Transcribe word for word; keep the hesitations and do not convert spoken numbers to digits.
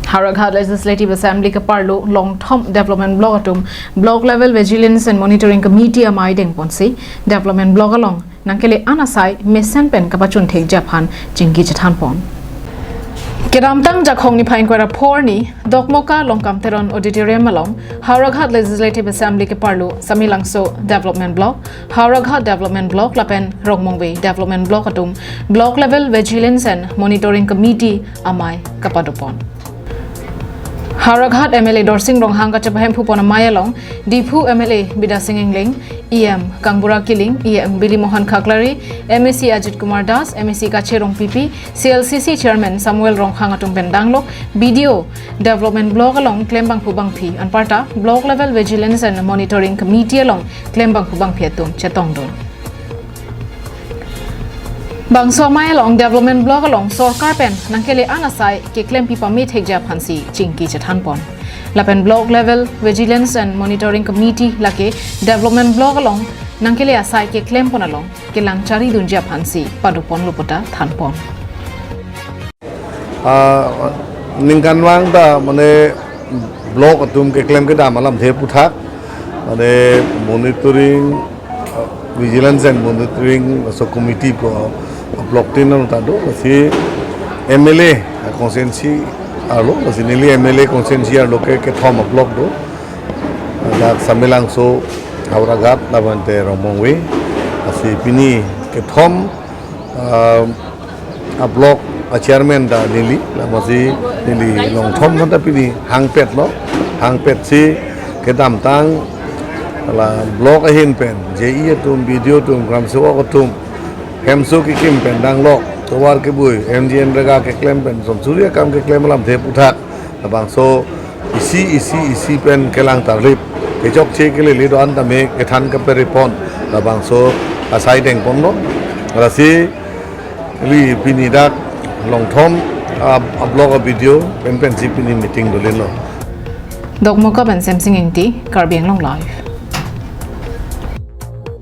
Howraghat Legislative Assembly keparlo Longthom Development Block atum Block Level Vigilance and Monitoring Committee amei dengponsi Development Block along nangkele-an asai mesen pen kapachun thekji aphan chingki chethanpon. Kedamtang Jakhong niphai ingkoi ra pho arni Dokmoka Longkam Teron Auditorium along Howraghat Legislative Assembly keparlo Samelangso Development Block, Howraghat Development Block lapen Rongmongve Development Block atum Block Level Vigilance and Monitoring Committee amei kapadopon. Howraghat M L A Dorsing Ronghang kachepahemphupon amei along Diphu M L A Bidya Sing Engleng, E M Kangbura Killing, E M Bili Mohan Khaklari, M A C Ajit Kumar Das, M A C Kache Rongpipi, C L C C Chairman Samuel Ronghang atum pen danglok B D O Development Block along klem bangphu bangphi anparta Block Level Vigilance and Monitoring Committee along klem bangphu bangphi atum chetongdun. Bangso amei along Development Block along sorkar pen nangkele-an asai keklempi pame thekji aphansi chingki chethanpon. Lapen Block Level Vigilance and Monitoring Committee lake Development Block along nangkele asai keklempon along kelang charidunji aphansi padoponlo puta thanpon. Ah, ningkanvang ta mane block atum keklem kedam alamthe aputhak mane monitoring, ah, vigilance and monitoring so committee ko block tin ta do si M L A constituency arlo si neli M L A constituency arlo ke kethom block do. Dak Samelangso, Howraghat labangte Rongmongve, si pini kethom, ah, a block a chairman ta neli, lapusi neli Longthom ta pini hangpetlo, hangpetsi kedamtang la block ahin pen J E atum, B D O atum, gram sevak atum, hemso kekim pen danglok, tovar kebui, M G N rega keklem pen, son suri akam keklem alamthe aputhak, labangso isi isi isi pen kelang tarlip, kechokche kelele do-an tame kethan kaperepon, labangso asai dengponlo. Lasi neli pini dak Longthom, ah, a block a B D O pen pensi pini meeting dolinlo. Dokmoka pen Semsing Ingti, Karbi Anglong Live.